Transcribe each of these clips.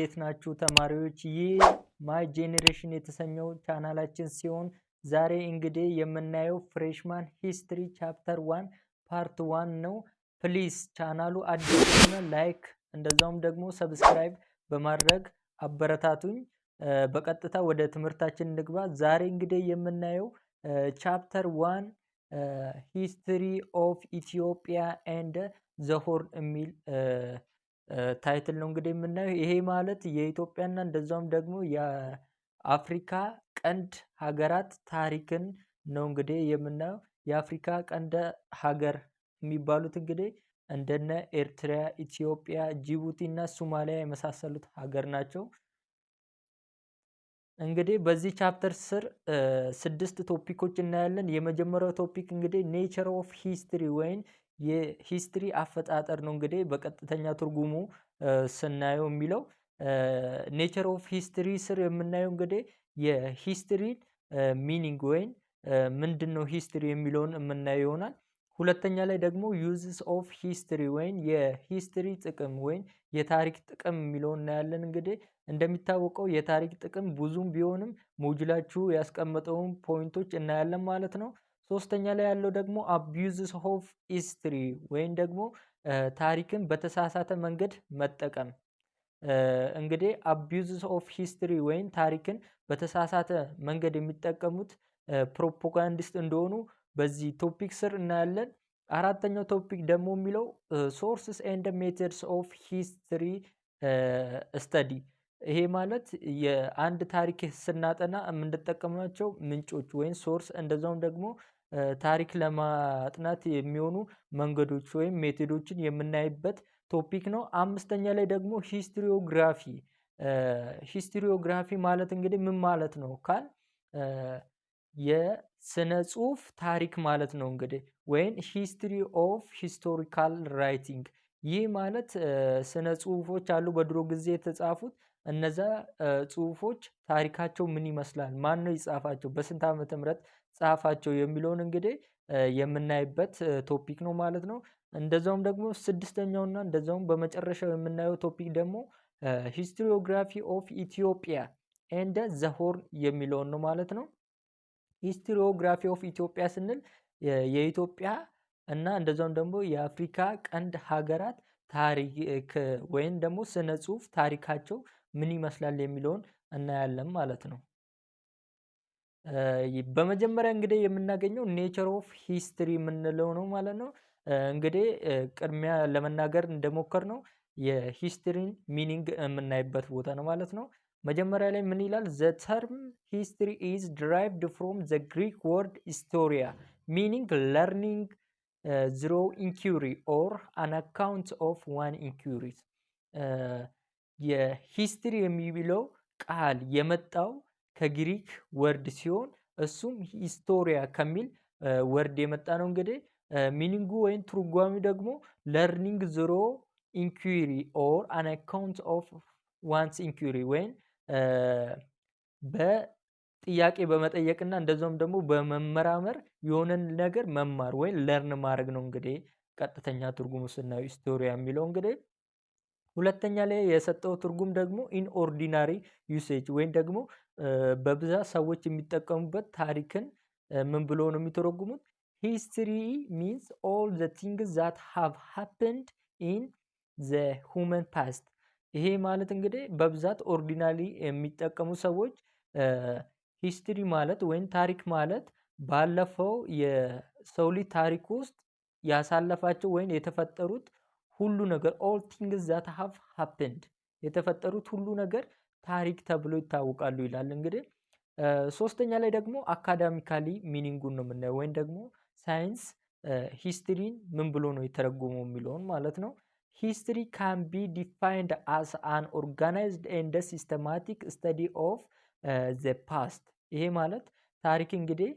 እንዴት ናችሁ ተማሪዎች? ይህ My Generation የተሰኘው ቻናላችን ሲሆን ዛሬ እንግዲህ የምናየው freshman history chapter 1 part 1 ነው። Please ቻናሉ አዲስ ከሆነ like እንደዛውም ደግሞ subscribe በማድረግ አበረታቱኝ። በቀጥታ ወደ ትምህርታችን እንግባ። ዛሬ እንግዲህ የምናየው chapter 1 history of Ethiopia and the Horn የሚል title ነው እንግዲህ የምናየው። ይሄ ማለት የኢትዮጵያና እንደዛውም ደግሞ የአፍሪካ ቀንድ ሀገራት ታሪክን ነው እንግዲህ የምናየው። የአፍሪካ ቀንድ ሀገር የሚባሉት እንግዲህ እንደነ ኤርትራ፣ ኢትዮጵያ፣ ጅቡቲ እና ሶማሊያ የመሳሰሉት ሀገር ናቸው። እንግዲህ በዚህ chapter ስር ስድስት topic ኦች እናያለን። የመጀመሪያው topic እንግዲህ nature of history ወይም የ history አፈጣጠር ነው። እንግዲህ በቀጥተኛ ትርጉሙ ስናየው የሚለው nature of history ስር የምናየው እንግዲህ የ history meaning ወይም ምንድን ነው history የሚለውን የምናየው ይሆናል። ሁለተኛ ላይ ደግሞ uses of history ወይም የ history ጥቅም ወይም የታሪክ ጥቅም የሚለውን እናያለን። እንግዲህ እንደሚታወቀው የታሪክ ጥቅም ብዙም ቢሆንም ሞጁላችሁ ያስቀመጠውን point ኦች እናያለን ማለት ነው። ሶስተኛ ላይ ያለው ደግሞ abuses of history ወይም ደግሞ ታሪክን በተሳሳተ መንገድ መጠቀም። እንግዲህ abuses of history ወይም ታሪክን በተሳሳተ መንገድ የሚጠቀሙት propagandist እንደሆኑ በዚህ topic ስር እናያለን። አራተኛው topic ደግሞ የሚለው sources and methods of history study። ይሄ ማለት የአንድ ታሪክ ስናጠና የምንጠቀማቸው ምንጮች ወይም source እንደዛውም ደግሞ ታሪክ ለማጥናት የሚሆኑ መንገዶች ወይም method ኦችን የምናይበት topic ነው። አምስተኛ ላይ ደግሞ historiography። Historiography ማለት እንግዲህ ምን ማለት ነው ካል የስነ ጽሁፍ ታሪክ ማለት ነው። እንግዲህ ወይም history of historical writing። ይህ ማለት ስነ ጽሁፎች አሉ በድሮ ጊዜ የተጻፉት። እነዛ ጽሁፎች ታሪካቸው ምን ይመስላል፣ ማነው የጻፋቸው፣ በስንት ዓመተ ምህረት ጻፋቸው የሚለውን እንግዲህ የምናይበት topic ነው ማለት ነው። እንደዛውም ደግሞ ስድስተኛው እና እንደዛውም በመጨረሻው የምናየው topic ደግሞ historiography of Ethiopia and the Horn የሚለውን ነው ማለት ነው። Historiography of Ethiopia ስንል የኢትዮጵያ እና እንደዛውም ደግሞ የአፍሪካ ቀንድ ሀገራት ታሪክ ወይም ደግሞ ስነ ጽሁፍ ታሪካቸው ምን ይመስላል የሚለውን እናያለን ማለት ነው። በመጀመሪያ እንግዲህ የምናገኘው nature of history የምንለው ነው ማለት ነው። እንግዲህ ቅድሚያ ለመናገር እንደሞከርነው የ history ን meaning የምናይበት ቦታ ነው ማለት ነው። መጀመሪያ ላይ ምን ይላል? The term history is derived from the Greek word historia, meaning learning through inquiry or an account of one inquiries። የ history የሚለው ቃል የመጣው ከግሪክ word ሲሆን እሱም historia ከሚል word የመጣ ነው። እንግዲህ meaning ኡ ወይም ትርጓሜው ደግሞ learning through inquiry or an account of one's inquiry ወይም በጥያቄ በመጠየቅና እንደዛውም ደግሞ በመመራመር የሆነን ነገር መማር ወይም learn ማድረግ ነው። እንግዲህ ቀጥተኛ ትርጉሙ ስናየው historia የሚለው እንግዲህ ሁለተኛ ላይ የሰጠው ትርጉም ደግሞ in ordinary usage ወይም ደግሞ በብዛት ሰዎች የሚጠቀሙበት ታሪክን ምን ብሎ ነው የሚተረጉሙት? History means all the things that have happened in the human past። ይሄ ማለት እንግዲህ በብዛት ordinary የሚጠቀሙ ሰዎች history ማለት ወይም ታሪክ ማለት ባለፈው የሰው ልጅ ታሪክ ውስጥ ያሳለፋቸው ወይም የተፈጠሩት ሁሉ ነገር፣ all things that have happened፣ የተፈጠሩት ሁሉ ነገር ታሪክ ተብሎ ይታወቃሉ ይላል። እንግዲህ ሶስተኛ ላይ ደግሞ academically meaning ኡን ነው የምናየው ወይም ደግሞ ሳይንስ history ን ምን ብሎ ነው የተረጎመው የሚለውን ማለት ነው። History can be defined as an organized and systematic study of the past። ይሄ ማለት ታሪክ እንግዲህ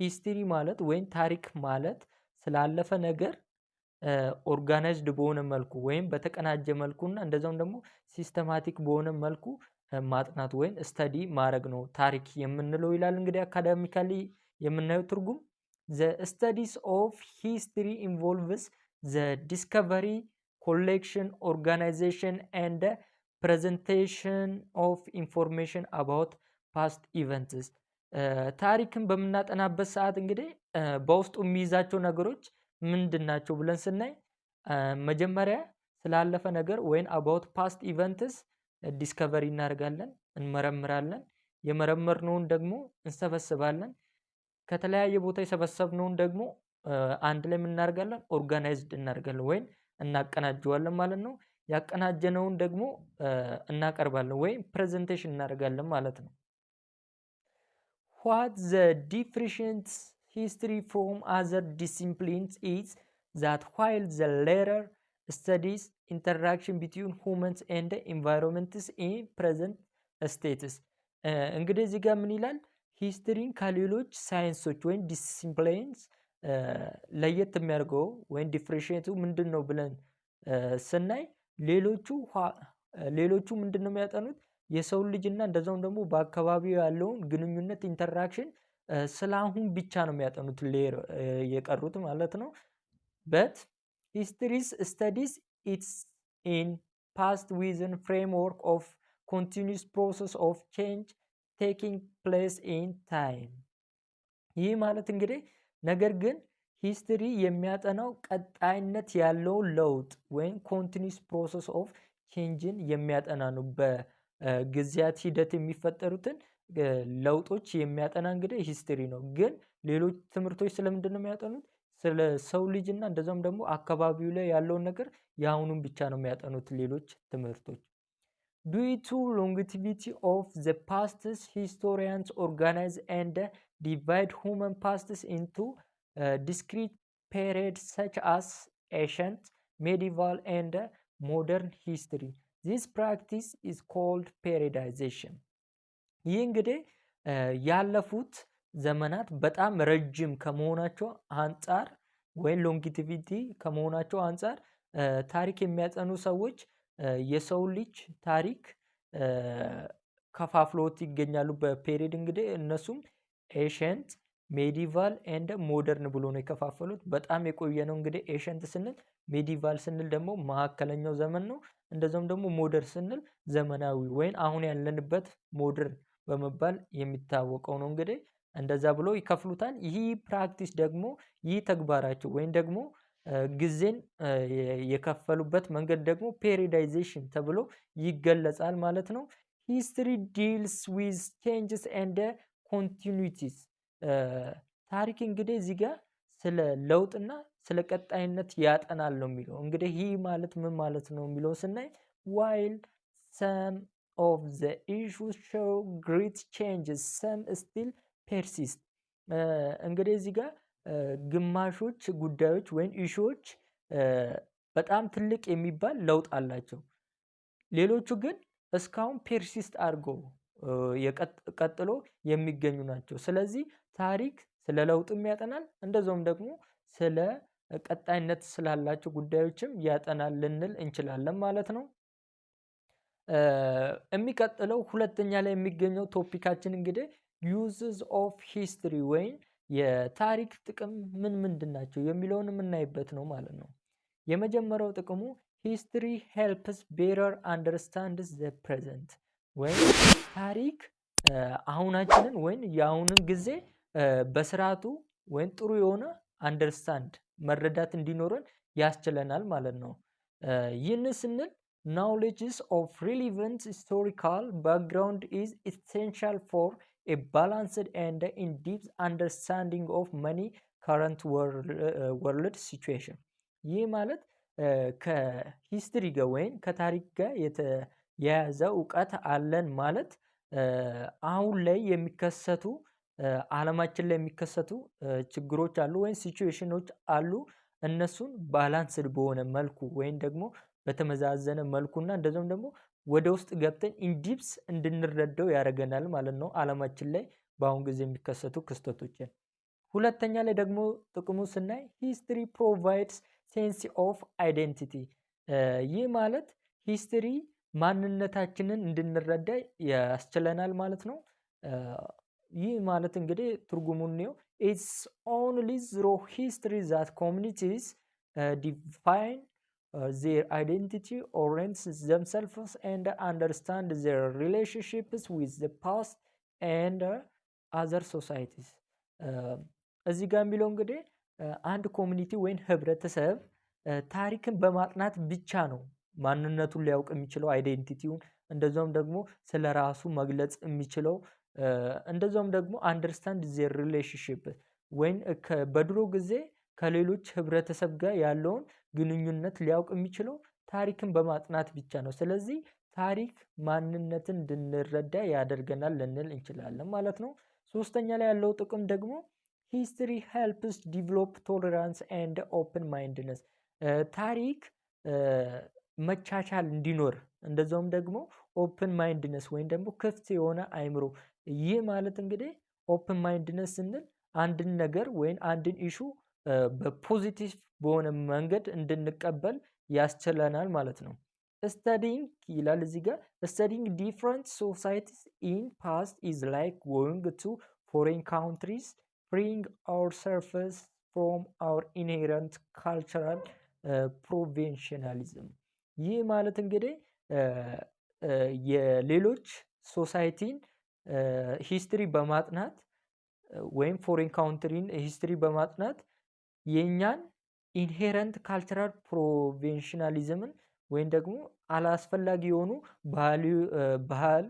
history ማለት ወይም ታሪክ ማለት ስላለፈ ነገር organized በሆነ መልኩ ወይም በተቀናጀ መልኩ እና እንደዛውም ደግሞ systematic በሆነ መልኩ ማጥናት ወይም study ማድረግ ነው ታሪክ የምንለው ይላል። እንግዲህ academically የምናየው ትርጉም the studies of history involves the discovery, collection, organization and presentation of information about past events። ታሪክን በምናጠናበት ሰዓት እንግዲህ በውስጡ የሚይዛቸው ነገሮች ምንድን ናቸው ብለን ስናይ፣ መጀመሪያ ስላለፈ ነገር ወይም about past events discovery እናደርጋለን፣ እንመረምራለን። የመረመርነውን ደግሞ እንሰበስባለን። ከተለያየ ቦታ የሰበሰብነውን ደግሞ አንድ ላይ ምን እናደርጋለን? Organized እናደርጋለን ወይም እናቀናጀዋለን ማለት ነው። ያቀናጀነውን ደግሞ እናቀርባለን ወይም presentation እናደርጋለን ማለት ነው። What the differentiates history from other disciplines is that while the latter studies interaction between humans and environments in present states። እንግዲህ እዚህ ጋር ምን ይላል? History ን ከሌሎች ሳይንሶች ወይም disciplines ለየት የሚያደርገው ወይም differentiate ኡ ምንድን ነው ብለን ስናይ፣ ሌሎቹ ምንድን ነው የሚያጠኑት? የሰው ልጅና እንደዛውም ደግሞ በአካባቢው ያለውን ግንኙነት interaction ስለ አሁን ብቻ ነው የሚያጠኑት የቀሩት ማለት ነው። But history studies its in past within framework of continuous process of change taking place in time። ይህ ማለት እንግዲህ ነገር ግን history የሚያጠናው ቀጣይነት ያለውን ለውጥ ወይም continuous process of change ን የሚያጠና ነው። በጊዜያት ሂደት የሚፈጠሩትን ለውጦች የሚያጠና እንግዲህ history ነው። ግን ሌሎች ትምህርቶች ስለምንድን ነው የሚያጠኑት? ስለ ሰው ልጅ እና እንደዛውም ደግሞ አካባቢው ላይ ያለውን ነገር የአሁኑን ብቻ ነው የሚያጠኑት ሌሎች ትምህርቶች። Due to longevity of the past, historians organize and divide human pasts into discrete periods such as ancient, medieval and modern history. This practice is called periodization። ይህ እንግዲህ ያለፉት ዘመናት በጣም ረጅም ከመሆናቸው አንጻር ወይም longevity ከመሆናቸው አንጻር ታሪክ የሚያጠኑ ሰዎች የሰው ልጅ ታሪክ ከፋፍለውት ይገኛሉ። በ period እንግዲህ እነሱም ancient፣ medieval and modern ብሎ ነው የከፋፈሉት። በጣም የቆየ ነው እንግዲህ ancient ስንል፣ medieval ስንል ደግሞ መካከለኛው ዘመን ነው። እንደዚሁም ደግሞ modern ስንል ዘመናዊ ወይም አሁን ያለንበት modern በመባል የሚታወቀው ነው። እንግዲህ እንደዛ ብሎ ይከፍሉታል። ይህ practice ደግሞ፣ ይህ ተግባራቸው ወይም ደግሞ ጊዜን የከፈሉበት መንገድ ደግሞ periodization ተብሎ ይገለጻል ማለት ነው። History deals with changes and continuities። ታሪክ እንግዲህ እዚህ ጋር ስለ ለውጥና ስለ ቀጣይነት ያጠናል ነው የሚለው። እንግዲህ ይህ ማለት ምን ማለት ነው የሚለውን ስናይ፣ while some of the issues show great changes, some still persist። እንግዲህ እዚህ ጋር ግማሾች ጉዳዮች ወይም issue ዎች በጣም ትልቅ የሚባል ለውጥ አላቸው። ሌሎቹ ግን እስካሁን persist አድርገው ቀጥሎ የሚገኙ ናቸው። ስለዚህ ታሪክ ስለ ለውጥም ያጠናል፣ እንደዛውም ደግሞ ስለ ቀጣይነት ስላላቸው ጉዳዮችም ያጠናል ልንል እንችላለን ማለት ነው። የሚቀጥለው ሁለተኛ ላይ የሚገኘው topic ኣችን እንግዲህ uses of history ወይም የታሪክ ጥቅም ምን ምንድን ናቸው የሚለውን የምናይበት ነው ማለት ነው። የመጀመሪያው ጥቅሙ history helps better understand the present ወይም ታሪክ አሁናችንን ወይም የአሁንን ጊዜ በስርዓቱ ወይም ጥሩ የሆነ understand መረዳት እንዲኖረን ያስችለናል ማለት ነው። ይህን ስንል knowledge of relevant historical background is essential for a balanced and in-depth understanding of many current world situation። ይህ ማለት ከ history ጋር ወይም ከታሪክ ጋር የተያያዘ እውቀት አለን ማለት አሁን ላይ የሚከሰቱ፣ አለማችን ላይ የሚከሰቱ ችግሮች አሉ ወይም situation ኖች አሉ፣ እነሱን balanced በሆነ መልኩ ወይም ደግሞ በተመዛዘነ መልኩና እንደዚሁም ደግሞ ወደ ውስጥ ገብተን in depth እንድንረዳው ያደርገናል ማለት ነው። አለማችን ላይ በአሁን ጊዜ የሚከሰቱ ክስተቶችን። ሁለተኛ ላይ ደግሞ ጥቅሙ ስናይ history provides sense of identity። ይህ ማለት history ማንነታችንን እንድንረዳ ያስችለናል ማለት ነው። ይህ ማለት እንግዲህ ትርጉሙን ነው፣ it's only through history that communities define their identity, orient themselves and understand their relationships with the past and other societies። እዚህ ጋር የሚለው እንግዲህ አንድ community ወይም ህብረተሰብ ታሪክን በማጥናት ብቻ ነው ማንነቱን ሊያውቅ የሚችለው፣ identity ውን፣ እንደዚያውም ደግሞ ስለ ራሱ መግለጽ የሚችለው፣ እንደዚያውም ደግሞ understand their relationship ወይም በድሮ ጊዜ ከሌሎች ህብረተሰብ ጋር ያለውን ግንኙነት ሊያውቅ የሚችለው ታሪክን በማጥናት ብቻ ነው። ስለዚህ ታሪክ ማንነትን እንድንረዳ ያደርገናል ልንል እንችላለን ማለት ነው። ሶስተኛ ላይ ያለው ጥቅም ደግሞ history helps develop tolerance and open mindedness። ታሪክ መቻቻል እንዲኖር፣ እንደዛውም ደግሞ open mindedness ወይም ደግሞ ክፍት የሆነ አይምሮ። ይህ ማለት እንግዲህ open mindedness ስንል አንድን ነገር ወይም አንድን issue በ positive በሆነ መንገድ እንድንቀበል ያስችለናል ማለት ነው። Studying ይላል እዚህ ጋር፣ studying different societies in past is like going to foreign countries, freeing ourselves from our inherent cultural provincialism። ይህ ማለት እንግዲህ የሌሎች society ን history በማጥናት ወይም foreign country ን history በማጥናት የእኛን inherent cultural provincialism ን ወይም ደግሞ አላስፈላጊ የሆኑ ባህል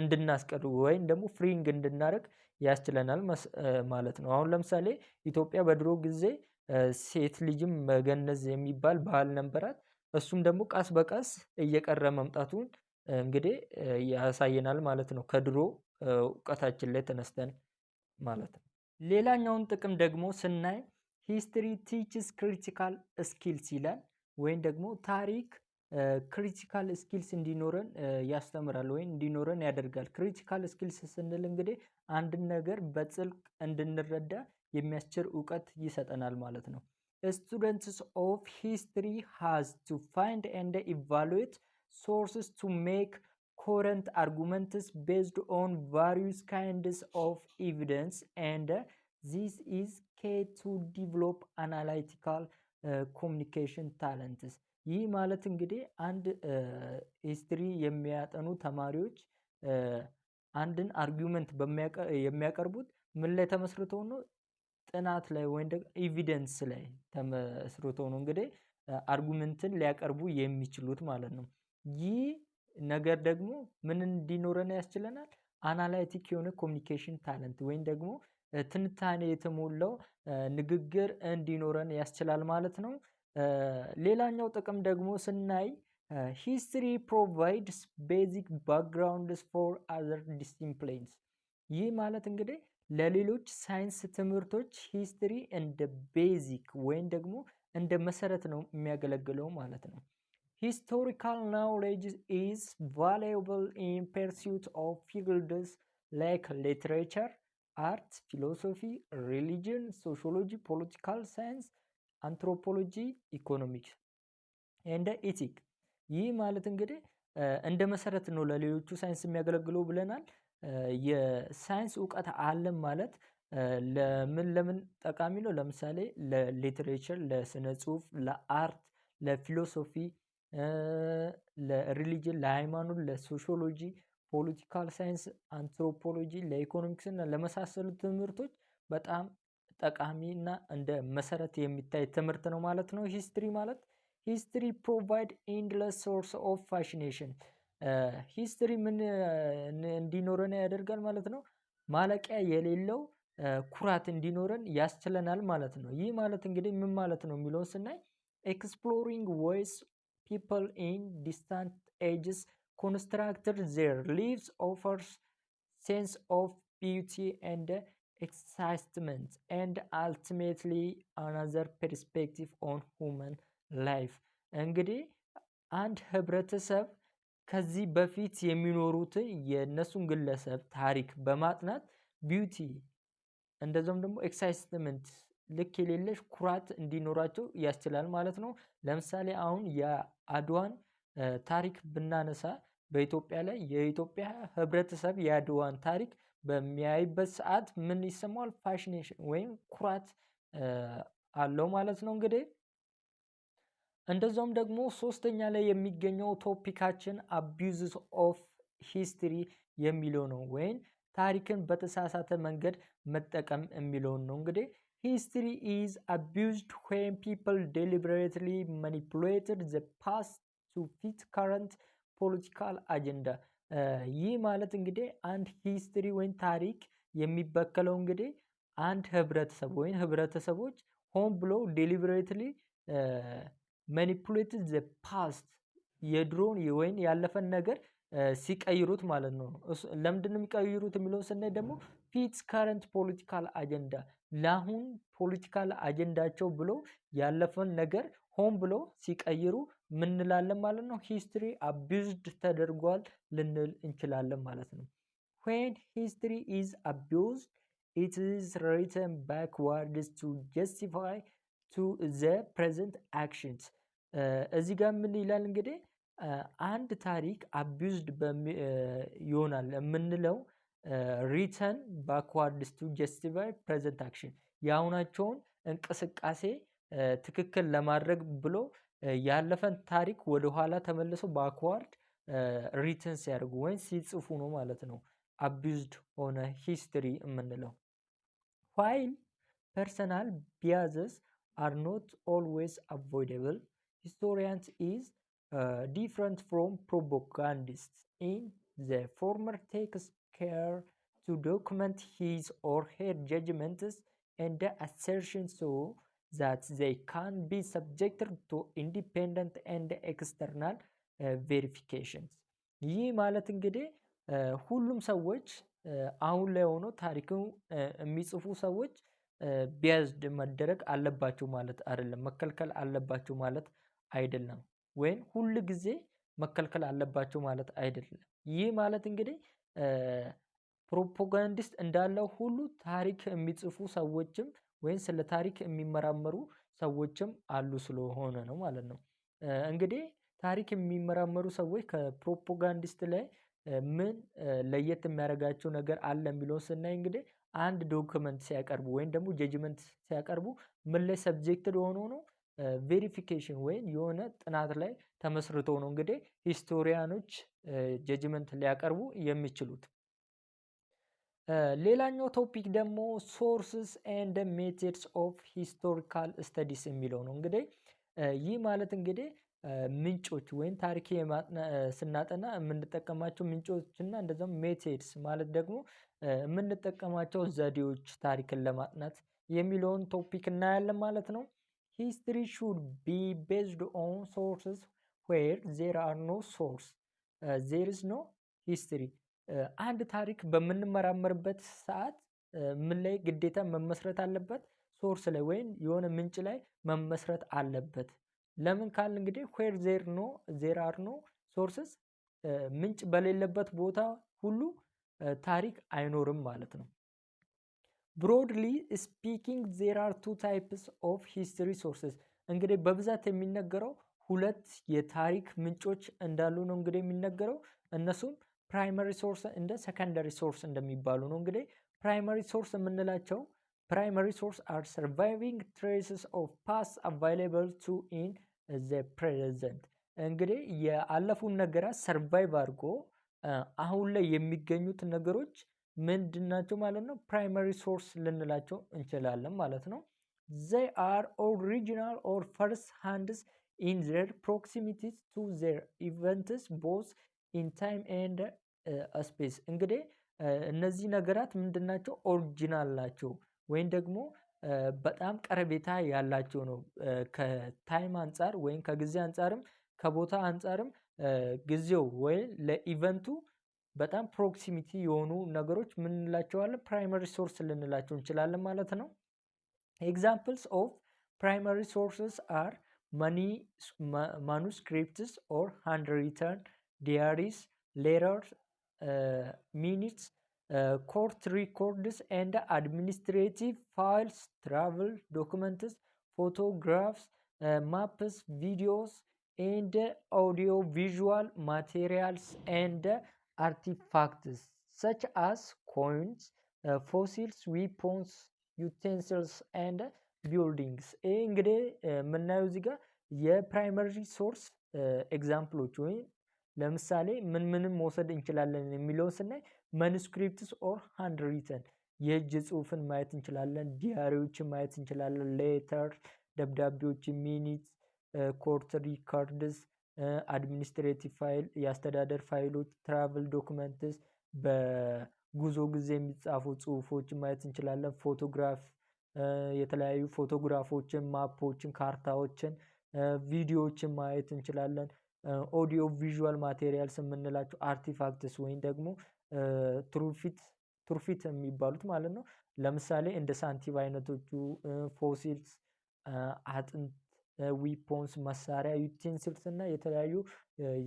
እንድናስቀር ወይም ደግሞ freeing እንድናደርግ ያስችለናል ማለት ነው። አሁን ለምሳሌ ኢትዮጵያ በድሮ ጊዜ ሴት ልጅም መገነዝ የሚባል ባህል ነበራት። እሱም ደግሞ ቀስ በቀስ እየቀረ መምጣቱን እንግዲህ ያሳየናል ማለት ነው። ከድሮ እውቀታችን ላይ ተነስተን ማለት ነው። ሌላኛውን ጥቅም ደግሞ ስናይ history teaches critical skills ይላል፣ ወይም ደግሞ ታሪክ critical skills እንዲኖረን ያስተምራል ወይም እንዲኖረን ያደርጋል። Critical skills ስንል እንግዲህ አንድን ነገር በጥልቅ እንድንረዳ የሚያስችል እውቀት ይሰጠናል ማለት ነው። Students of history has to find and evaluate sources to make coherent arguments based on various kinds of evidence, and this is key to develop analytical communication talents። ይህ ማለት እንግዲህ አንድ history የሚያጠኑ ተማሪዎች አንድን argument የሚያቀርቡት ምን ላይ ተመስርተው ነው? ጥናት ላይ ወይም ደግሞ evidence ላይ ተመስርተው ነው እንግዲህ argument ን ሊያቀርቡ የሚችሉት ማለት ነው። ይህ ነገር ደግሞ ምን እንዲኖረን ያስችለናል? Analytic የሆነ communication talent ወይም ደግሞ ትንታኔ የተሞላው ንግግር እንዲኖረን ያስችላል ማለት ነው። ሌላኛው ጥቅም ደግሞ ስናይ history provides basic backgrounds for other disciplines። ይህ ማለት እንግዲህ ለሌሎች ሳይንስ ትምህርቶች history እንደ basic ወይም ደግሞ እንደ መሰረት ነው የሚያገለግለው ማለት ነው። Historical knowledge is valuable in pursuit of fields like literature, art, philosophy, religion, sociology, political science, anthropology, economics and ethic። ይህ ማለት እንግዲህ እንደ መሰረት ነው ለሌሎቹ ሳይንስ የሚያገለግለው ብለናል። የሳይንስ እውቀት አለን ማለት ለምን ለምን ጠቃሚ ነው? ለምሳሌ ለ literature፣ ለስነ ጽሁፍ፣ ለ art፣ ለ philosophy፣ ለ religion፣ ለሃይማኖት፣ ለ sociology፣ political science፣ anthropology፣ ለ economics እና ለመሳሰሉት ትምህርቶች በጣም ጠቃሚ እና እንደ መሰረት የሚታይ ትምህርት ነው ማለት ነው። History ማለት history provide endless source of fascination። History ምን እንዲኖረን ያደርጋል ማለት ነው? ማለቂያ የሌለው ኩራት እንዲኖረን ያስችለናል ማለት ነው። ይህ ማለት እንግዲህ ምን ማለት ነው የሚለውን ስናይ exploring ways people in distant ages constructed their lives offers sense of beauty and excitement and ultimately another perspective on human life። እንግዲህ አንድ ህብረተሰብ ከዚህ በፊት የሚኖሩትን የእነሱን ግለሰብ ታሪክ በማጥናት beauty እንደዚሁም ደግሞ excitement፣ ልክ የሌለሽ ኩራት እንዲኖራቸው ያስችላል ማለት ነው። ለምሳሌ አሁን የአድዋን ታሪክ ብናነሳ በኢትዮጵያ ላይ የኢትዮጵያ ህብረተሰብ የአድዋን ታሪክ በሚያይበት ሰዓት ምን ይሰማዋል? Fascination ወይም ኩራት አለው ማለት ነው። እንግዲህ እንደዛውም ደግሞ ሶስተኛ ላይ የሚገኘው topic ኣችን abuses of history የሚለው ነው፣ ወይም ታሪክን በተሳሳተ መንገድ መጠቀም የሚለውን ነው። እንግዲህ history is abused when people deliberately manipulated the past to fit current political agenda። ይህ ማለት እንግዲህ አንድ history ወይም ታሪክ የሚበከለው እንግዲህ አንድ ህብረተሰብ ወይም ህብረተሰቦች ሆን ብሎ deliberately manipulated the past፣ የድሮን ወይም ያለፈን ነገር ሲቀይሩት ማለት ነው። ለምንድን ነው የሚቀይሩት የሚለውን ስናይ ደግሞ fits current political agenda፣ ለአሁን political አጀንዳቸው ብሎ ያለፈን ነገር ሆን ብሎ ሲቀይሩ ምን እንላለን ማለት ነው? History abused ተደርጓል ልንል እንችላለን ማለት ነው። When history is abused, it is written backwards to justify to the present actions። እዚህ ጋር ምን ይላል? እንግዲህ አንድ ታሪክ abused ይሆናል የምንለው written backwards to justify present action፣ የአሁናቸውን እንቅስቃሴ ትክክል ለማድረግ ብሎ ያለፈን ታሪክ ወደኋላ ተመልሶ backward written ሲያደርጉ ወይም ሲጽፉ ነው ማለት ነው abused ሆነ history የምንለው። While personal biases are not always avoidable, historians is different from propagandists in the former takes care to document his or her judgments and assertions so that they can be subjected to independent and external verifications። ይህ ማለት እንግዲህ ሁሉም ሰዎች አሁን ላይ ሆኖ ታሪኩን የሚጽፉ ሰዎች biased መደረግ አለባቸው ማለት አይደለም፣ መከልከል አለባቸው ማለት አይደለም፣ ወይም ሁል ጊዜ መከልከል አለባቸው ማለት አይደለም። ይህ ማለት እንግዲህ propagandist እንዳለው ሁሉ ታሪክ የሚጽፉ ሰዎችም ወይም ስለ ታሪክ የሚመራመሩ ሰዎችም አሉ ስለሆነ ነው ማለት ነው። እንግዲህ ታሪክ የሚመራመሩ ሰዎች ከ propagandist ላይ ምን ለየት የሚያደርጋቸው ነገር አለ የሚለውን ስናይ እንግዲህ አንድ document ሲያቀርቡ ወይም ደግሞ judgment ሲያቀርቡ ምን ላይ subjected ሆኖ ነው? Verification ወይም የሆነ ጥናት ላይ ተመስርቶ ነው እንግዲህ historian ኦች judgment ሊያቀርቡ የሚችሉት። ሌላኛው topic ደግሞ sources and methods of historical studies የሚለው ነው። እንግዲህ ይህ ማለት እንግዲህ ምንጮች ወይም ታሪክ ስናጠና የምንጠቀማቸው ምንጮች እና እንደዛም methods ማለት ደግሞ የምንጠቀማቸው ዘዴዎች ታሪክን ለማጥናት የሚለውን topic እናያለን ማለት ነው። History should be based on sources. Where there are no source, there is no history። አንድ ታሪክ በምንመራመርበት ሰዓት ምን ላይ ግዴታ መመስረት አለበት? Source ላይ ወይም የሆነ ምንጭ ላይ መመስረት አለበት። ለምን ካልን እንግዲህ where there are no sources፣ ምንጭ በሌለበት ቦታ ሁሉ ታሪክ አይኖርም ማለት ነው። Broadly speaking, there are two types of history sources። እንግዲህ በብዛት የሚነገረው ሁለት የታሪክ ምንጮች እንዳሉ ነው እንግዲህ የሚነገረው። እነሱም primary source and secondary source እንደሚባሉ ነው። እንግዲህ primary source የምንላቸው primary source are surviving traces of past available to in the present። እንግዲህ የአለፉን ነገራት survive አድርጎ አሁን ላይ የሚገኙት ነገሮች ምንድን ናቸው ማለት ነው? Primary source ልንላቸው እንችላለን ማለት ነው። They are original or first hands in their proximities to their events, both in time and space። እንግዲህ እነዚህ ነገራት ምንድን ናቸው? Original ናቸው ወይም ደግሞ በጣም ቀረቤታ ያላቸው ነው። ከ time አንፃር ወይም ከጊዜ አንፃርም ከቦታ አንፃርም ጊዜው ወይም ለ event ኡ በጣም proximity የሆኑ ነገሮች ምን እንላቸዋለን? Primary source ልንላቸው እንችላለን ማለት ነው። Examples of primary sources are manuscripts or handwritten diaries, letters, minutes, court records and administrative files, travel documents, photographs, maps, videos and audio visual materials and artifacts such as coins, fossils, weapons, utensils and buildings። ይህ እንግዲህ የምናየው እዚህ ጋር የ primary source example ኦች ወይም ለምሳሌ ምን ምንም መውሰድ እንችላለን የሚለውን ስናይ manuscripts or handwritten የእጅ ጽሁፍን ማየት እንችላለን። Diary ዎችን ማየት እንችላለን። Letter ደብዳቤዎች፣ minutes፣ court records፣ administrative file የአስተዳደር ፋይሎች፣ travel documents በጉዞ ጊዜ የሚጻፉ ጽሁፎችን ማየት እንችላለን። ፎቶግራፍ የተለያዩ ፎቶግራፎችን፣ map ኦችን፣ ካርታዎችን፣ ቪዲዮዎችን ማየት እንችላለን። Audio visual materials የምንላቸው artifacts ወይም ደግሞ ትሩፊት የሚባሉት ማለት ነው። ለምሳሌ እንደ ሳንቲም አይነቶቹ፣ fossils፣ አጥንት፣ weapons መሳሪያ፣ utensils እና የተለያዩ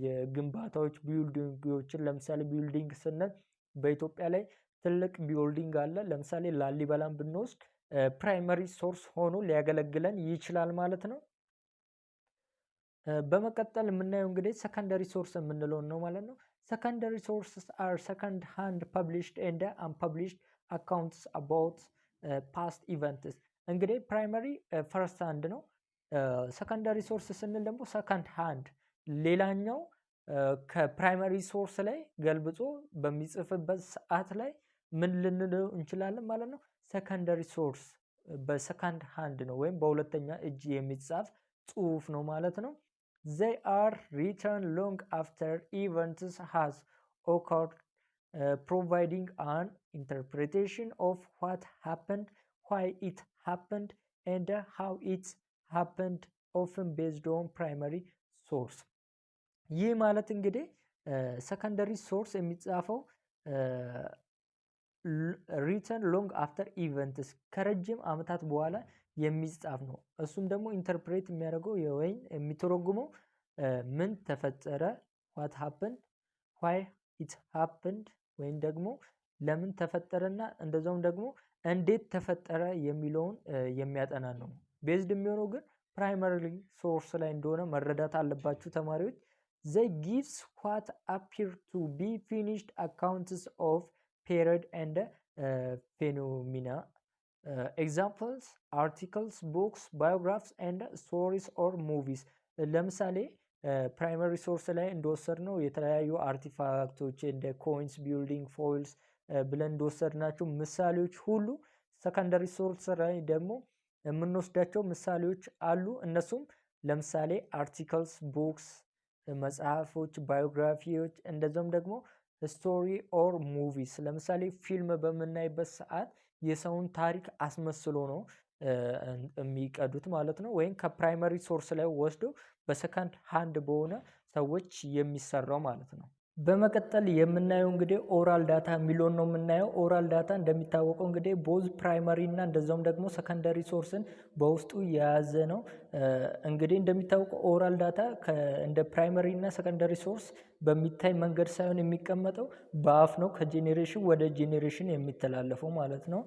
የግንባታዎች building ኦችን። ለምሳሌ building ስንል በኢትዮጵያ ላይ ትልቅ building አለ። ለምሳሌ ላሊበላን ብንወስድ primary source ሆኖ ሊያገለግለን ይችላል ማለት ነው። በመቀጠል የምናየው እንግዲህ secondary source የምንለውን ነው ማለት ነው። Secondary sources are second hand published and unpublished accounts about past events። እንግዲህ primary first hand ነው። Secondary source ስንል ደግሞ second hand ሌላኛው ከ primary source ላይ ገልብጦ በሚጽፍበት ሰዓት ላይ ምን ልንለው እንችላለን ማለት ነው? Secondary source በ second hand ነው ወይም በሁለተኛ እጅ የሚጻፍ ጽሁፍ ነው ማለት ነው። They are written long after events has occurred, providing an interpretation of what happened, why it happened and how it happened, often based on primary source። ይህ ማለት እንግዲህ secondary source የሚጻፈው written long after events ከረጅም ዓመታት በኋላ የሚጻፍ ነው። እሱም ደግሞ interpret የሚያደርገው ወይም የሚተረጉመው ምን ተፈጠረ፣ what happened፣ why it happened ወይም ደግሞ ለምን ተፈጠረና እንደዛውም ደግሞ እንዴት ተፈጠረ የሚለውን የሚያጠና ነው። Based የሚሆነው ግን primary source ላይ እንደሆነ መረዳት አለባችሁ ተማሪዎች። They gives what appear to be finished accounts of period and phenomena. Examples: articles, books, biographs and stories or movies። ለምሳሌ primary source ላይ እንደወሰድነው የተለያዩ artifact ኦች እንደ coins፣ building፣ fossils ብለን እንደወሰድናቸው ምሳሌዎች ሁሉ secondary source ላይ ደግሞ የምንወስዳቸው ምሳሌዎች አሉ። እነሱም ለምሳሌ articles፣ books፣ መጽሐፎች፣ biography ዎች እንደዚሁም ደግሞ story or movies። ለምሳሌ ፊልም በምናይበት ሰዓት የሰውን ታሪክ አስመስሎ ነው የሚቀዱት ማለት ነው። ወይም ከ primary source ላይ ወስዶ በ second hand በሆነ ሰዎች የሚሰራው ማለት ነው። በመቀጠል የምናየው እንግዲህ oral data የሚለውን ነው የምናየው። Oral data እንደሚታወቀው እንግዲህ both primary እና እንደዛውም ደግሞ secondary source ን በውስጡ የያዘ ነው። እንግዲህ እንደሚታወቀው oral data እንደ primary እና secondary source በሚታይ መንገድ ሳይሆን የሚቀመጠው በአፍ ነው፣ ከ generation ወደ generation የሚተላለፈው ማለት ነው።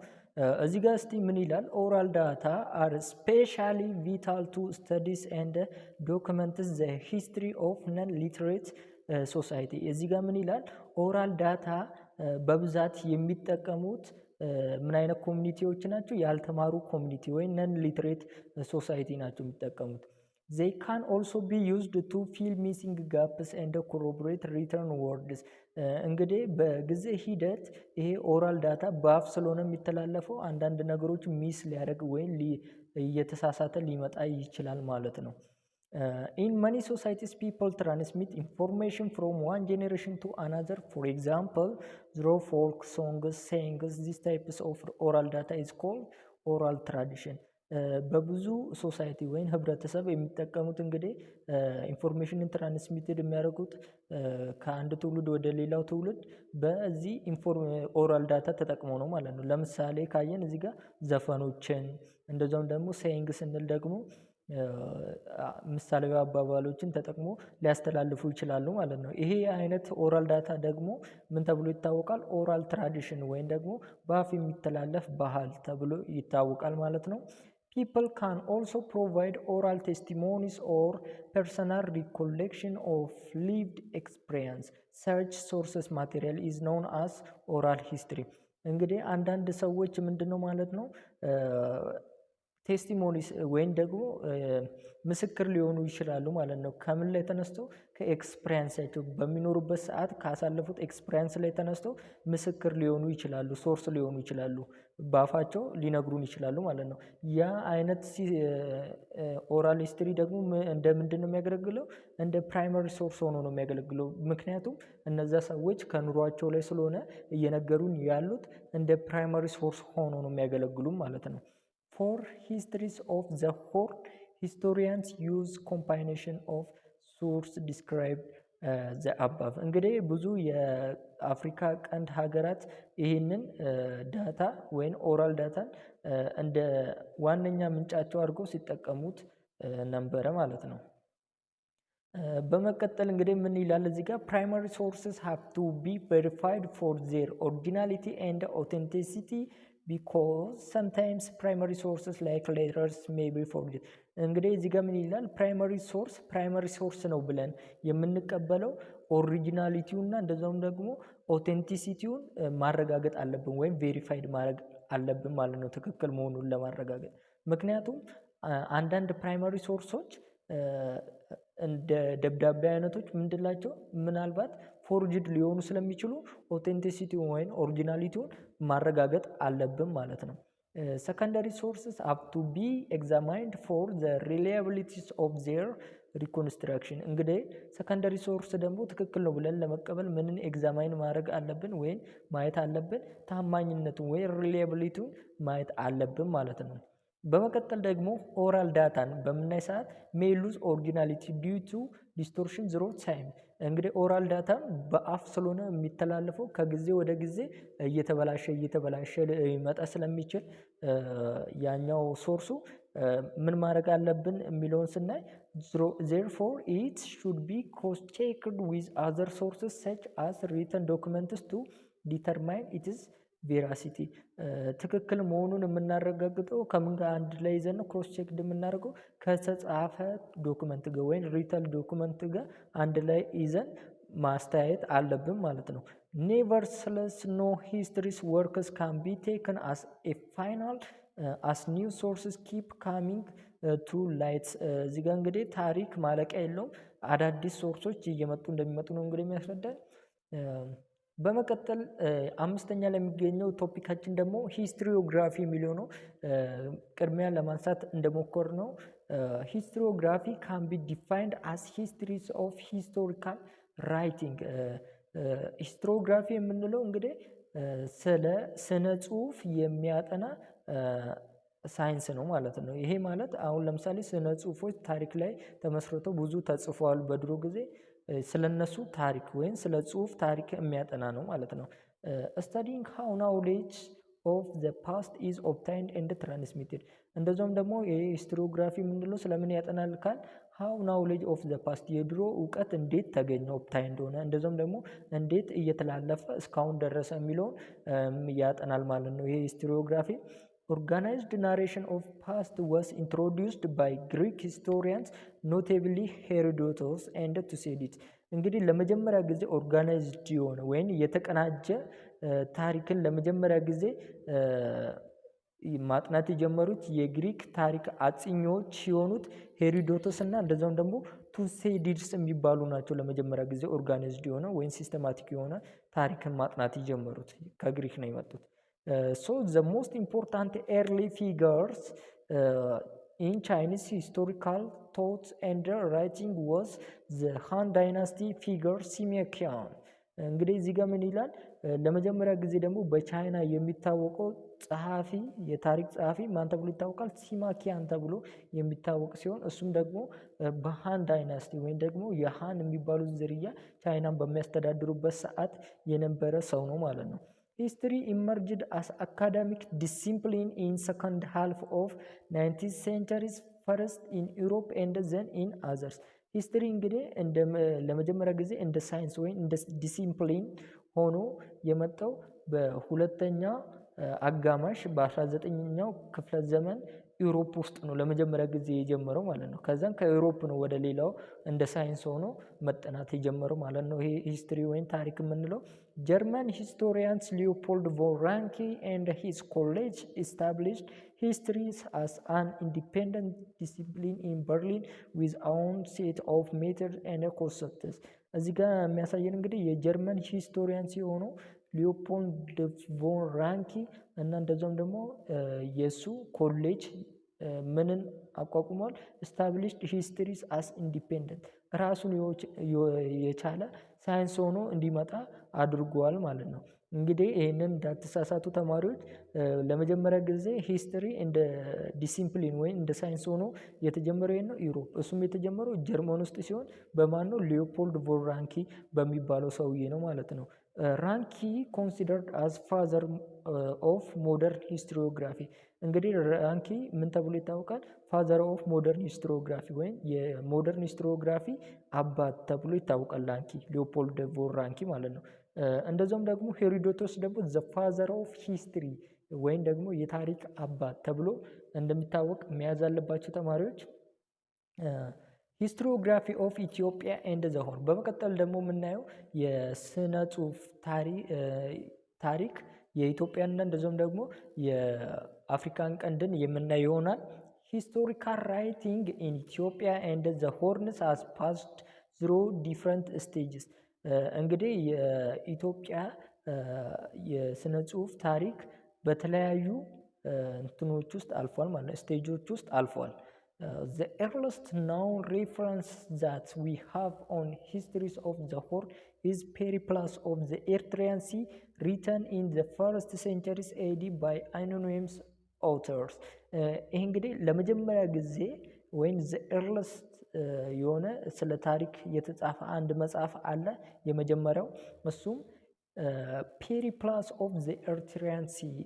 እዚህ ጋር እስቲ ምን ይላል? Oral data are specially vital to studies and documents the history of non literate society። እዚህ ጋር ምን ይላል? Oral data በብዛት የሚጠቀሙት ምን አይነት community ዎች ናቸው? ያልተማሩ community ወይም non literate society ናቸው የሚጠቀሙት። They can also be used to fill missing gaps and corroborate written words። እንግዲህ በጊዜ ሂደት ይሄ oral data በአፍ ስለሆነ የሚተላለፈው አንዳንድ ነገሮች miss ሊያደርግ ወይም እየተሳሳተ ሊመጣ ይችላል ማለት ነው። In many societies, people transmit information from one generation to another, for example, through folk songs, sayings. This types of oral data is called oral tradition። በብዙ society ወይም ህብረተሰብ የሚጠቀሙት እንግዲህ information ን transmitted የሚያደርጉት ከአንድ ትውልድ ወደ ሌላው ትውልድ በዚህ oral data ተጠቅሞ ነው ማለት ነው። ለምሳሌ ካየን እዚህ ጋር ዘፈኖችን፣ እንደዛውም ደግሞ saying ስንል ደግሞ ምሳሌያዊ አባባሎችን ተጠቅሞ ሊያስተላልፉ ይችላሉ ማለት ነው። ይሄ አይነት oral data ደግሞ ምን ተብሎ ይታወቃል? Oral tradition ወይም ደግሞ በአፍ የሚተላለፍ ባህል ተብሎ ይታወቃል ማለት ነው። People can also provide oral testimonies or personal recollection of lived experience. Such sources material is known as oral history። እንግዲህ አንዳንድ ሰዎች ምንድነው ማለት ነው Testimonies ወይም ደግሞ ምስክር ሊሆኑ ይችላሉ ማለት ነው። ከምን ላይ ተነስተው? ከ experience ኣቸው፣ በሚኖሩበት ሰዓት ካሳለፉት experience ላይ ተነስተው ምስክር ሊሆኑ ይችላሉ፣ source ሊሆኑ ይችላሉ፣ በአፋቸው ሊነግሩን ይችላሉ ማለት ነው። ያ አይነት oral history ደግሞ እንደ ምንድን ነው የሚያገለግለው? እንደ primary source ሆኖ ነው የሚያገለግለው። ምክንያቱም እነዛ ሰዎች ከኑሯቸው ላይ ስለሆነ እየነገሩን ያሉት እንደ primary source ሆኖ ነው የሚያገለግሉ ማለት ነው። For histories of the Horn, historians use combination of source describe the above። እንግዲህ ብዙ የአፍሪካ ቀንድ ሀገራት ይህንን data ወይም oral data ን እንደ ዋነኛ ምንጫቸው አድርገው ሲጠቀሙት ነበረ ማለት ነው። በመቀጠል እንግዲህ ምን ይላል እዚህ ጋር? Primary sources have to be verified for their originality and authenticity because sometimes primary sources like letters may be forged። እንግዲህ እዚህ ጋር ምን ይላል? Primary source primary source ነው ብለን የምንቀበለው originality ው እና እንደዛውም ደግሞ authenticity ውን ማረጋገጥ አለብን ወይም verified ማድረግ አለብን ማለት ነው፣ ትክክል መሆኑን ለማረጋገጥ። ምክንያቱም አንዳንድ primary source ኦች እንደ ደብዳቤ አይነቶች ምንድን ናቸው? ምናልባት forged ሊሆኑ ስለሚችሉ authenticity ውን ወይም originality ውን ማረጋገጥ አለብን ማለት ነው። Secondary sources have to be examined for the reliabilities of their reconstruction። እንግዲህ secondary source ደግሞ ትክክል ነው ብለን ለመቀበል ምንን examine ማድረግ አለብን ወይም ማየት አለብን? ታማኝነቱን ወይም reliability ውን ማየት አለብን ማለት ነው። በመቀጠል ደግሞ oral data ን በምናይ ሰዓት may lose originality due to distortion through time። እንግዲህ oral data በአፍ ስለሆነ የሚተላለፈው ከጊዜ ወደ ጊዜ እየተበላሸ እየተበላሸ ሊመጣ ስለሚችል ያኛው source ኡ ምን ማድረግ አለብን የሚለውን ስናይ፣ therefore it should be cross checked with other sources such as written documents to determine its veracity። ትክክል መሆኑን የምናረጋግጠው ከምን ጋር አንድ ላይ ይዘን ነው cross checked የምናደርገው? ከተጻፈ document ጋር ወይም written document ጋር አንድ ላይ ይዘን ማስተያየት አለብን ማለት ነው። Nevertheless, no histories works can be taken as a final as new sources keep coming to light። እዚህ ጋር እንግዲህ ታሪክ ማለቂያ የለውም። አዳዲስ source ኦች እየመጡ እንደሚመጡ ነው እንግዲህ የሚያስረዳን። በመቀጠል አምስተኛ ላይ የሚገኘው topic ኣችን ደግሞ historiography የሚለው ነው። ቅድሚያ ለማንሳት እንደሞከርነው historiography can be defined as histories of historical writing። Historiography የምንለው እንግዲህ ስለ ስነ ጽሁፍ የሚያጠና ሳይንስ ነው ማለት ነው። ይሄ ማለት አሁን ለምሳሌ ስነ ጽሁፎች ታሪክ ላይ ተመስርተው ብዙ ተጽፈዋል በድሮ ጊዜ፣ ስለነሱ ታሪክ ወይም ስለ ጽሁፍ ታሪክ የሚያጠና ነው ማለት ነው። Studying how knowledge of the past is obtained and transmitted። እንደዚሁም ደግሞ ይሄ historiography የምንለው ስለምን ያጠናል ካል how knowledge of the past፣ የድሮ እውቀት እንዴት ተገኘ፣ obtained እንደሆነ፣ እንደዚሁም ደግሞ እንዴት እየተላለፈ እስካሁን ደረሰ የሚለውን ያጠናል ማለት ነው። ይሄ historiography። Organized narration of past was introduced by Greek historians, notably Herodotus and Thucydides። እንግዲህ ለመጀመሪያ ጊዜ organized የሆነ ወይም የተቀናጀ ታሪክን ለመጀመሪያ ጊዜ ማጥናት የጀመሩት የግሪክ ታሪክ አጥኚዎች የሆኑት ሄሮዶተስ እና እንደዛውም ደግሞ ቱሴዲድስ የሚባሉ ናቸው። ለመጀመሪያ ጊዜ organized የሆነ ወይም systematic የሆነ ታሪክን ማጥናት የጀመሩት ከግሪክ ነው የመጡት። So the most important early figures in Chinese historical thought and writing was the Han Dynasty figure Sima Qian። እንግዲህ እዚህ ጋር ምን ይላል? ለመጀመሪያ ጊዜ ደግሞ በቻይና የሚታወቀው ጸሐፊ፣ የታሪክ ጸሐፊ ማን ተብሎ ይታወቃል? ሲማ ኪያን ተብሎ የሚታወቅ ሲሆን እሱም ደግሞ በሃን dynasty ወይም ደግሞ የሃን የሚባሉት ዝርያ ቻይናን በሚያስተዳድሩበት ሰዓት የነበረ ሰው ነው ማለት ነው። History emerged as academic discipline in second half of 19th centuries, first in Europe and then in others። History እንግዲህ እንደ ለመጀመሪያ ጊዜ እንደ ሳይንስ ወይም እንደ ዲሲፕሊን ሆኖ የመጣው በሁለተኛ አጋማሽ በ19ኛው ክፍለ ዘመን Europe ውስጥ ነው ለመጀመሪያ ጊዜ የጀመረው ማለት ነው። ከዛም ከ Europe ነው ወደ ሌላው እንደ ሳይንስ ሆኖ መጠናት የጀመረው ማለት ነው። ይሄ history ወይም ታሪክ የምንለው። German historians Leopold von Ranke and his colleague established history as an independent discipline in Berlin with own set of method and concepts። እዚህ ጋር የሚያሳየን እንግዲህ የጀርመን historian ሲሆኑ ሊዮፖልድ ቮን ራንኪ እና እንደዚሁም ደግሞ የእሱ ኮሌጅ ምንን አቋቁሟል? Established histories as independent፣ ራሱን የቻለ ሳይንስ ሆኖ እንዲመጣ አድርጓል ማለት ነው። እንግዲህ ይህንን እንዳትሳሳቱ ተማሪዎች፣ ለመጀመሪያ ጊዜ history እንደ ዲሲፕሊን ወይም እንደ ሳይንስ ሆኖ የተጀመረው ነው Europe። እሱም የተጀመረው ጀርመን ውስጥ ሲሆን በማን ነው? ሊዮፖልድ ቮን ራንኪ በሚባለው ሰውዬ ነው ማለት ነው። ራንኪ considered as father of modern historiography። እንግዲህ ራንኪ ምን ተብሎ ይታወቃል? Father of modern historiography ወይም የ modern historiography አባት ተብሎ ይታወቃል። ራንኪ፣ ሊዮፖልድ ቮን ራንኪ ማለት ነው። እንደዚሁም ደግሞ ሄሮዶቶስ ደግሞ the father of history ወይም ደግሞ የታሪክ አባት ተብሎ እንደሚታወቅ መያዝ አለባቸው ተማሪዎች። Historiography of Ethiopia and the Horn። በመቀጠል ደግሞ የምናየው የስነ ጽሁፍ ታሪክ የኢትዮጵያና እንደዚሁም ደግሞ የአፍሪካን ቀንድን የምናየው ይሆናል። Historical writing in Ethiopia and the Horns has passed through different stages። እንግዲህ የኢትዮጵያ የስነ ጽሁፍ ታሪክ በተለያዩ እንትኖች ውስጥ አልፏል ማለት ነው፣ stage ኦች ውስጥ አልፏል። The earliest known reference that we have on histories of the Horn is Periplus of the Erythraean Sea, written in the first centuries AD by anonymous authors። ይህ እንግዲህ ለመጀመሪያ ጊዜ ወይም the earliest የሆነ ስለ ታሪክ የተጻፈ አንድ መጽሐፍ አለ። የመጀመሪያው እሱም Periplus of the Erythraean Sea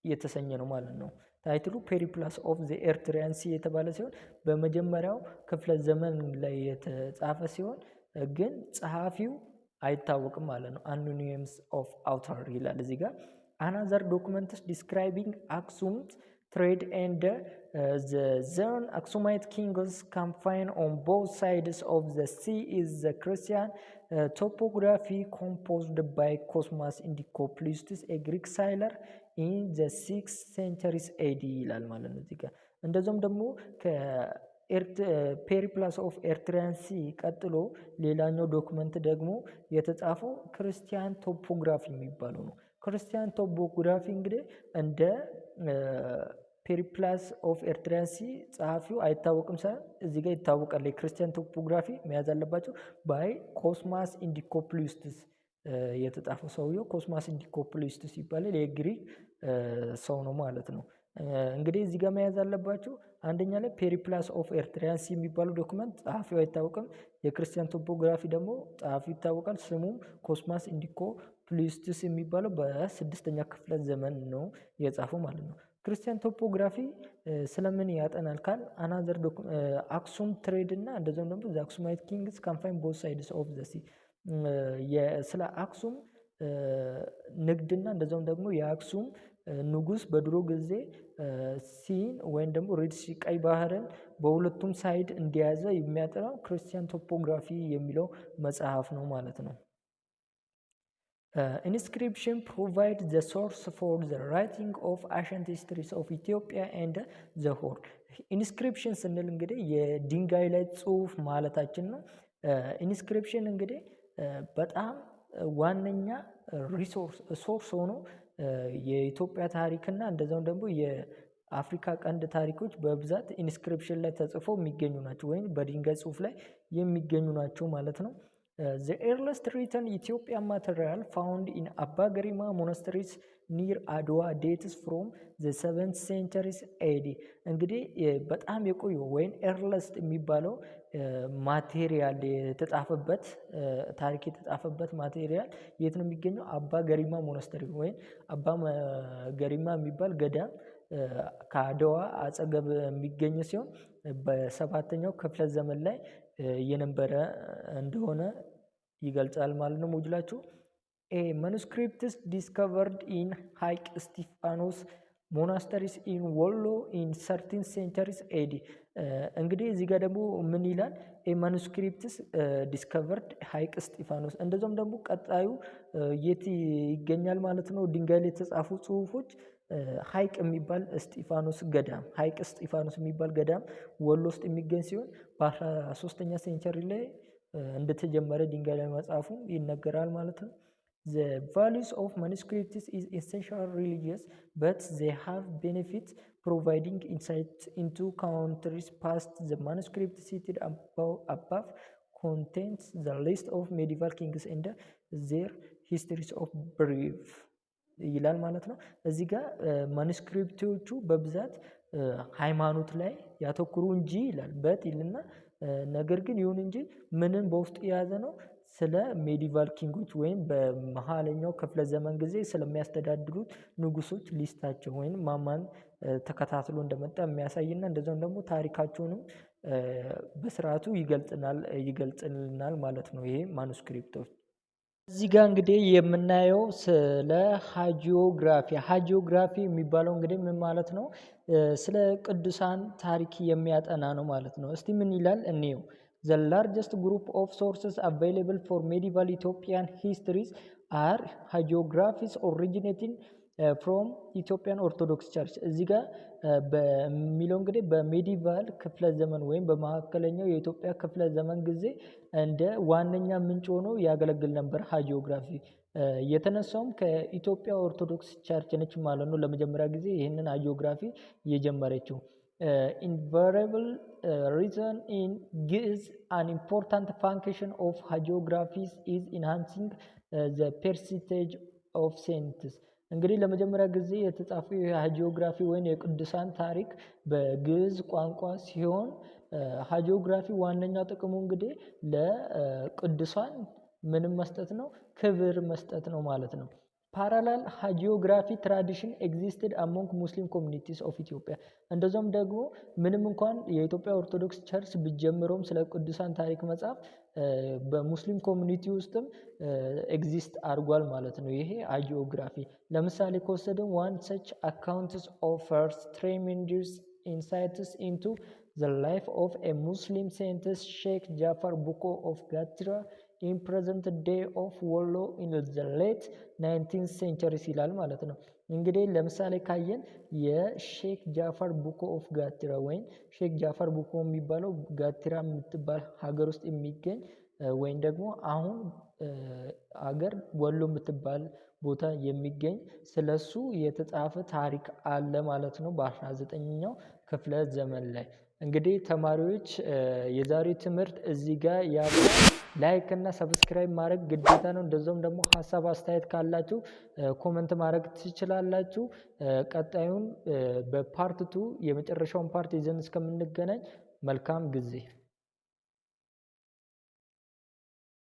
የተሰኘ ነው ማለት ነው። Title ኡ Periplus of the Erythraean Sea የተባለ ሲሆን በመጀመሪያው ክፍለ ዘመን ላይ የተጻፈ ሲሆን ግን ጸሐፊው አይታወቅም ማለት ነው። Anonymous of author ይላል እዚህ ጋር። Another documents describing Aksum trade and the then Aksumite kings campaign on both sides of the sea is the Christian Topography composed by Cosmas Indicopleustes, a Greek sailor, in the sixth centuries AD ይላል ማለት ነው እዚህ ጋር። እንደዚሁም ደግሞ Periplus of Erythraean Sea ቀጥሎ ሌላኛው document ደግሞ የተጻፈው Christian Topography የሚባለው ነው። Christian Topography እንግዲህ እንደ Periplus of Erythraean Sea ጸሐፊው አይታወቅም ሳይሆን እዚህ ጋር ይታወቃል። የ Christian Topography መያዝ አለባቸው። By Cosmas Indicopleustes የተጻፈው ሰውየው ኮስማስ ኢንዲኮፕሊስቱስ ይባላል። የግሪክ ሰው ነው ማለት ነው። እንግዲህ እዚህ ጋር መያዝ አለባቸው። አንደኛ ላይ Periplus of Erythraean Sea የሚባለው document ጸሐፊው አይታወቅም። የ Christian Topography ደግሞ ጸሐፊው ይታወቃል። ስሙም ኮስማስ ኢንዲኮፕሊስቱስ የሚባለው በስድስተኛ ክፍለ ዘመን ነው የጻፈው ማለት ነው። Christian Topography ስለምን ያጠናል ካል another Aksum trade እና እንደዚሁም ደግሞ the Aksumite kings campaign both sides of the sea፣ ስለ አክሱም ንግድና እንደዚሁም ደግሞ የአክሱም ንጉስ በድሮ ጊዜ sea ን ወይም ደግሞ Red Sea፣ ቀይ ባህርን በሁለቱም side እንደያዘ የሚያጠናው Christian Topography የሚለው መጽሐፍ ነው ማለት ነው። Inscription provide the source for the writing of ancient histories of Ethiopia and the Horn። Inscription ስንል እንግዲህ የድንጋይ ላይ ጽሁፍ ማለታችን ነው። Inscription እንግዲህ በጣም ዋነኛ resource source ሆኖ የኢትዮጵያ ታሪክና እንደዛውም ደግሞ የአፍሪካ ቀንድ ታሪኮች በብዛት inscription ላይ ተጽፈው የሚገኙ ናቸው ወይም በድንጋይ ጽሁፍ ላይ የሚገኙ ናቸው ማለት ነው። The earliest written Ethiopian material found in Abba Garima monasteries near Adwa dates from the seventh centuries AD። እንግዲህ በጣም የቆየው ወይም earliest የሚባለው material የተጻፈበት፣ ታሪክ የተጻፈበት material የት ነው የሚገኘው? አባ ገሪማ monastery ወይም አባ ገሪማ የሚባል ገዳም ከአድዋ አጠገብ የሚገኝ ሲሆን በሰባተኛው ክፍለ ዘመን ላይ የነበረ እንደሆነ ይገልጻል ማለት ነው ሞጁላችሁ። A manuscripts discovered in ሀይቅ እስጢፋኖስ monasteries in ወሎ in 13th centuries AD። እንግዲህ እዚህ ጋር ደግሞ ምን ይላል? A manuscripts discovered ሀይቅ እስጢፋኖስ። እንደዚሁም ደግሞ ቀጣዩ የት ይገኛል ማለት ነው? ድንጋይ ላይ የተጻፉ ጽሁፎች ሀይቅ የሚባል እስጢፋኖስ ገዳም፣ ሀይቅ እስጢፋኖስ የሚባል ገዳም ወሎ ውስጥ የሚገኝ ሲሆን በ13ኛ century ላይ እንደተጀመረ ድንጋይ ላይ መጻፉም ይነገራል ማለት ነው። The values of manuscripts is essential religious, but they have benefits providing insight into country's past. The manuscript cited above contains the list of medieval kings and their histories of brief ይላል ማለት ነው። እዚህ ጋር manuscript ኦቹ በብዛት ሃይማኖት ላይ ያተኩሩ እንጂ ይላል፣ but ይልና ነገር ግን ይሁን እንጂ ምንን በውስጡ የያዘ ነው? ስለ medieval king ኦች ወይም በመሃለኛው ክፍለ ዘመን ጊዜ ስለሚያስተዳድሩት ንጉሶች list ኣቸው ወይም ማን ተከታትሎ እንደመጣ የሚያሳይና እንደዛውም ደግሞ ታሪካቸውንም በስርዓቱ ይገልጽልናል ማለት ነው። ይሄ manuscript ኦች። እዚህ ጋር እንግዲህ የምናየው ስለ hagiography። Hagiography የሚባለው እንግዲህ ምን ማለት ነው? ስለ ቅዱሳን ታሪክ የሚያጠና ነው ማለት ነው። እስቲ ምን ይላል እንየው። The largest group of sources available for medieval Ethiopian histories are hagiographies originating from Ethiopian Orthodox Church። እዚህ ጋር በሚለው እንግዲህ በ medieval ክፍለ ዘመን ወይም በመካከለኛው የኢትዮጵያ ክፍለ ዘመን ጊዜ እንደ ዋነኛ ምንጭ ሆኖ ያገለግል ነበር hagiography። የተነሳውም ከኢትዮጵያ Orthodox Church ነች ማለት ነው። ለመጀመሪያ ጊዜ ይህንን hagiography የጀመረችው invariable written in ግዕዝ። An important function of hagiographies is enhancing the prestige of saints። እንግዲህ ለመጀመሪያ ጊዜ የተጻፈው የ hagiography ወይም የቅዱሳን ታሪክ በግዕዝ ቋንቋ ሲሆን hagiography ዋነኛው ጥቅሙ እንግዲህ ለቅዱሳን ምንም መስጠት ነው፣ ክብር መስጠት ነው ማለት ነው። Parallel hagiography tradition existed among Muslim communities of Ethiopia። እንደዚሁም ደግሞ ምንም እንኳን የኢትዮጵያ Orthodox Church ብትጀምረውም ስለ ቅዱሳን ታሪክ መጻፍ በ Muslim community ውስጥም exist አድርጓል ማለት ነው። ይሄ hagiography ለምሳሌ ከወሰድን one such accounts offers tremendous insights into the life of a Muslim saints, Sheikh Jafar Buko of Gatira in present day of Wollo in the late 19th centuries ይላል ማለት ነው። እንግዲህ ለምሳሌ ካየን የሼክ ጃፈር ቡኮ of ጋቲራ ወይም ሼክ ጃፈር ቡኮ የሚባለው ጋቲራ የምትባል ሀገር ውስጥ የሚገኝ ወይም ደግሞ አሁን ሀገር ወሎ የምትባል ቦታ የሚገኝ ስለሱ የተጻፈ ታሪክ አለ ማለት ነው። በ19ኛው ክፍለ ዘመን ላይ። እንግዲህ ተማሪዎች፣ የዛሬው ትምህርት እዚህ ጋር ያበቃል። Like እና subscribe ማድረግ ግዴታ ነው። እንደዚሁም ደግሞ ሀሳብ አስተያየት ካላችሁ comment ማድረግ ትችላላችሁ። ቀጣዩን በ part two የመጨረሻውን part ይዘን እስከምንገናኝ መልካም ጊዜ።